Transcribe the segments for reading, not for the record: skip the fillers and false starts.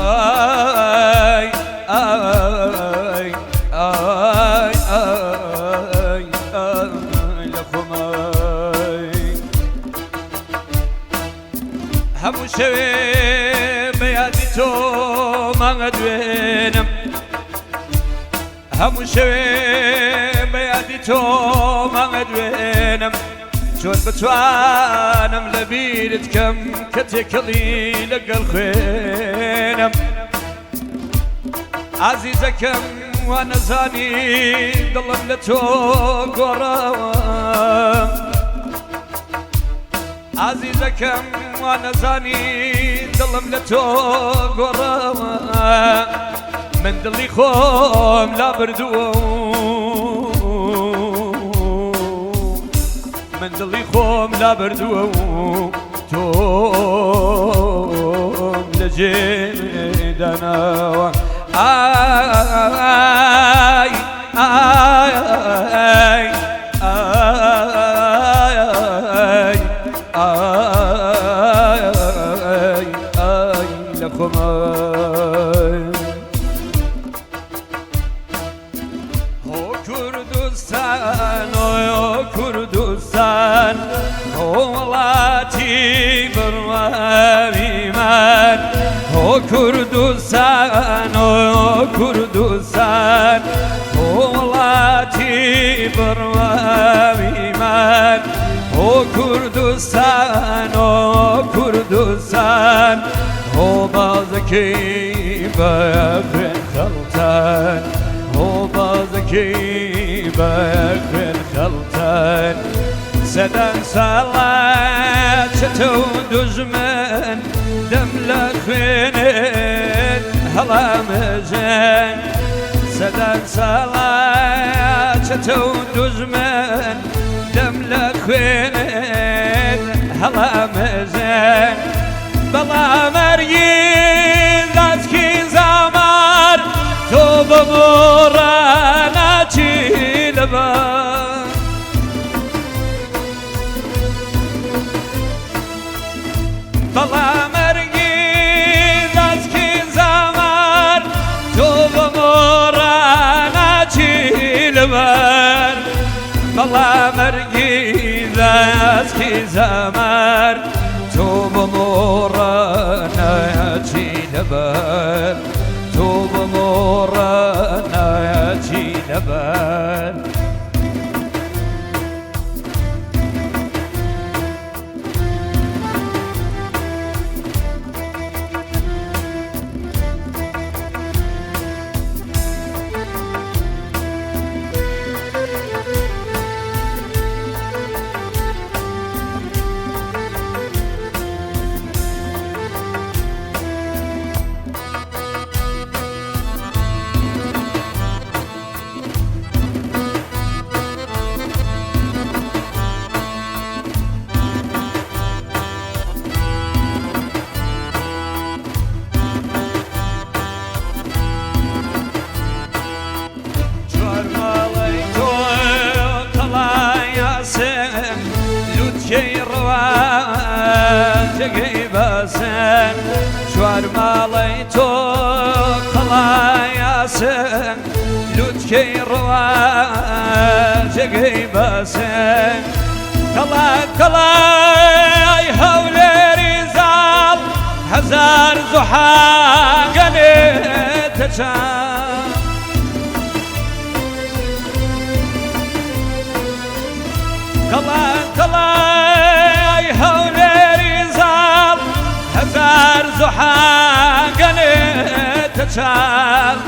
ئای ئای ئای ئای ئای لە خۆمای. هەموو شەوێ بە یادی تۆ مانگە دوێنم، هەموو شەوێ بە یادی تۆ مانگە دوێنم، چۆن بتوانم لە بیرت کەم کە تێکەڵی لەگەڵ خوێنم. ئازیزەکەم وا نەزانی دڵم لە تۆ گۆڕاوە، ئازیزەکەم وا نەزانی دڵم لە تۆ گۆڕاوە، من دڵی خۆم لا بردووە، من دڵی خۆم لا بردووە و تۆم لە جێ داناوە. ئای ئای ئای ئای ئای ئای لە خۆمای. ئۆ کوردستان، ئۆ کوردستان، ئۆ وڵاتی بڕواوی من، ئۆ کوردستان، ئۆ کوردستان، ئۆ وڵاتی بڕواوی من، ئۆ کوردستان، ئۆ کوردستان، ئۆ بازەکەی بە خوێن خەڵتان، ئۆ بازەکەی بە خوێن خەڵتان. سەدان ساڵە چەتە و دوژمن دەم لە خوێنت هەڵامژن، سەدان ساڵە چەتە و دوژمن دەم لە خوێنت هەڵامژن، بەڵام هەرگیز داچکی زامار تۆ بە مۆڕە ناچی لەبەر. بەڵام هەرگیز داچکی زامار تۆ بە مۆڕە ناچی لەبەر، بەڵام هەرگیز داچکی زامار تۆ بە مۆڕە ناچی لەبەر، تۆ بە مۆڕە ناچی لەبەر. چوار ماڵەی تۆ قەڵایاسن، لوتکەی ڕەوان جێگەی باسن، چوار ماڵەی تۆ قەڵایاسن، لوتکەی ڕەوان جێگەی باسن. قەڵا قەڵای هەولێری زاڵ، هەزار زوحاگەنێتە چاو. قەڵا قەڵای هەولێری زاڵ، هەزار زوحاگەنێتە چاو،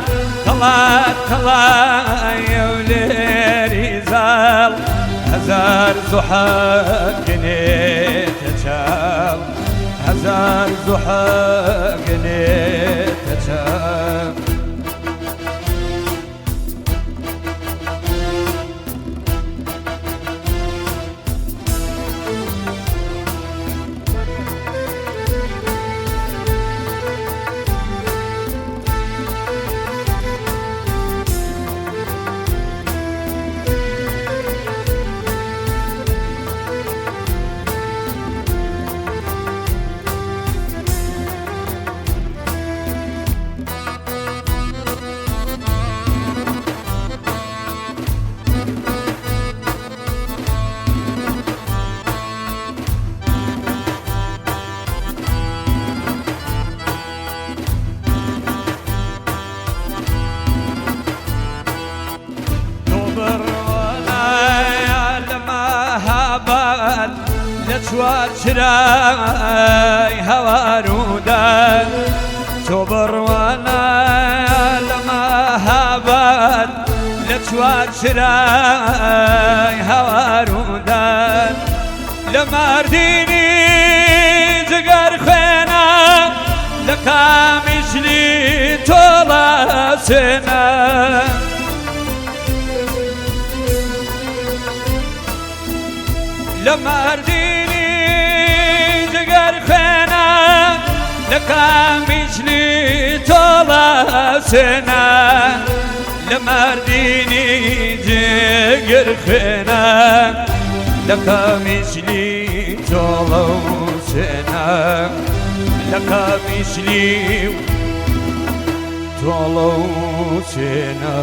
قەڵا قەڵای هەولێری زاڵ، هەزار زوحاگەنێتە چاو، هەزار زوحاگەنێتە چاو. چوار چرای هەوارودان تۆ بڕوانە لە مەهاباد لە چوار چرای هەوارودان لە ماردینی جگەر خوێنە لە قامیشلی تۆڵەسێنە. لە ماردینی جگەر خوێنە لە قامیشلی تۆڵەسێنە لە ماردینی جگەر خوێنە لە قامیشلی تۆڵەسێنە لە قامیشلی تۆڵەسێنە.